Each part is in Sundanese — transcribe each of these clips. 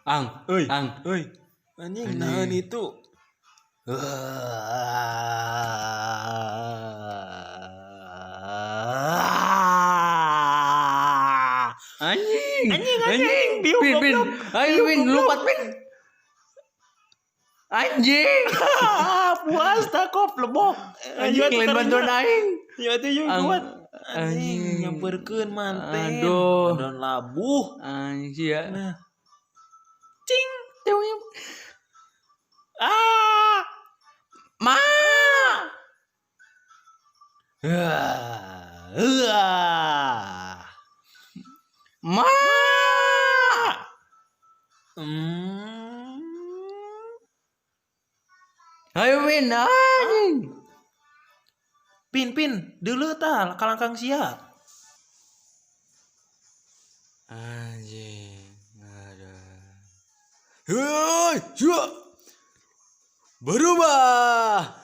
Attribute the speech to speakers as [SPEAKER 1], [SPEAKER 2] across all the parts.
[SPEAKER 1] Ang,
[SPEAKER 2] Euy,
[SPEAKER 1] ang.
[SPEAKER 2] euy. Anjing naon itu?
[SPEAKER 1] Anjing.
[SPEAKER 2] Anjing, anjing. Biung,
[SPEAKER 1] Pin, pin.
[SPEAKER 2] goblok.
[SPEAKER 1] Ayo, Pin, lompat, Pin. Anjing.
[SPEAKER 2] Puas tak kop lebok.
[SPEAKER 1] Anjing lain bantuan aing.
[SPEAKER 2] Ya itu yuk
[SPEAKER 1] Ang-
[SPEAKER 2] kuat. Anjing
[SPEAKER 1] anjing.
[SPEAKER 2] nyamperkeun manten.
[SPEAKER 1] Aduh.
[SPEAKER 2] Adon labuh.
[SPEAKER 1] Anjing sih ya.
[SPEAKER 2] Nah. Cing. Ah.
[SPEAKER 1] Ma.
[SPEAKER 2] Ah. Ah.
[SPEAKER 1] Ma.
[SPEAKER 2] Hmm.
[SPEAKER 1] Ayo, Pin, anjing.
[SPEAKER 2] Pin pin, dulu tah kalangkang sia.
[SPEAKER 1] Anjing. Aduh. Hei, ya. Berubah.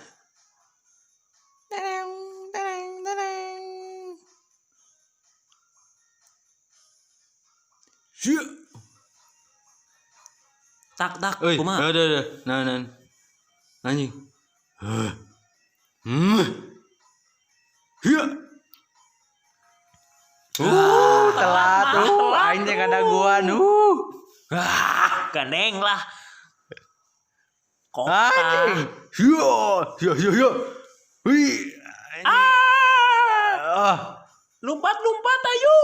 [SPEAKER 1] Tereng, tereng, tereng. Ya.
[SPEAKER 2] Tak tak,
[SPEAKER 1] Oi,
[SPEAKER 2] kumaha?
[SPEAKER 1] ada ada. Nah, nah. Anjing. Hah. Hmm. Ya. Telat. Aing teh kadaguan.
[SPEAKER 2] Ah, gandeng lah. Kota.
[SPEAKER 1] Anjing. Ya, ya, ya, ya. Wih.
[SPEAKER 2] Ah!
[SPEAKER 1] Ah.
[SPEAKER 2] Lompat lompat ayo.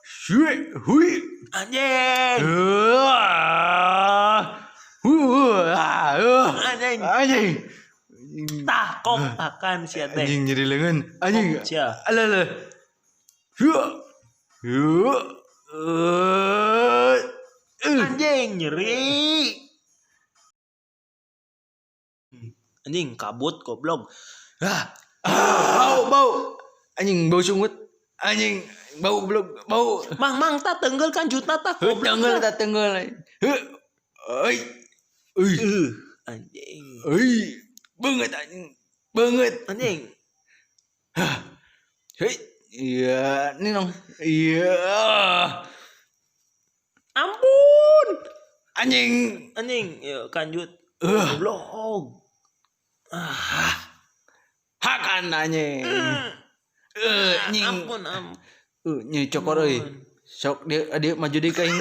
[SPEAKER 1] Shui, hui.
[SPEAKER 2] Anjing.
[SPEAKER 1] Ah. Ah.
[SPEAKER 2] Anjing.
[SPEAKER 1] Anjing.
[SPEAKER 2] Tah kok akan sia teh.
[SPEAKER 1] Anjing jadi lengan. Anjing.
[SPEAKER 2] Kok sia.
[SPEAKER 1] Alah, alah. Ya. Ya. Eh.
[SPEAKER 2] Anjing nyeri. Anjing kabut goblok.
[SPEAKER 1] Ah. Bau, bau. Anjing bau sungut. Anjing bau goblok, bau.
[SPEAKER 2] Mang mang tak tenggel kan juta tak
[SPEAKER 1] Heuh,
[SPEAKER 2] goblok.
[SPEAKER 1] tenggel tak tenggel. Heuh. Oi. Oi.
[SPEAKER 2] Anjing.
[SPEAKER 1] Oi. Banget anjing. Banget.
[SPEAKER 2] Anjing.
[SPEAKER 1] Hei. Iya, ini dong. Iya.
[SPEAKER 2] Ampun.
[SPEAKER 1] Anjing.
[SPEAKER 2] Anjing, ya kanjut. Goblok. Ah,
[SPEAKER 1] Hakan anjing. Anjing.
[SPEAKER 2] ampun ampun.
[SPEAKER 1] Nyi cokor euy. Sok dia dia maju deui ka aing.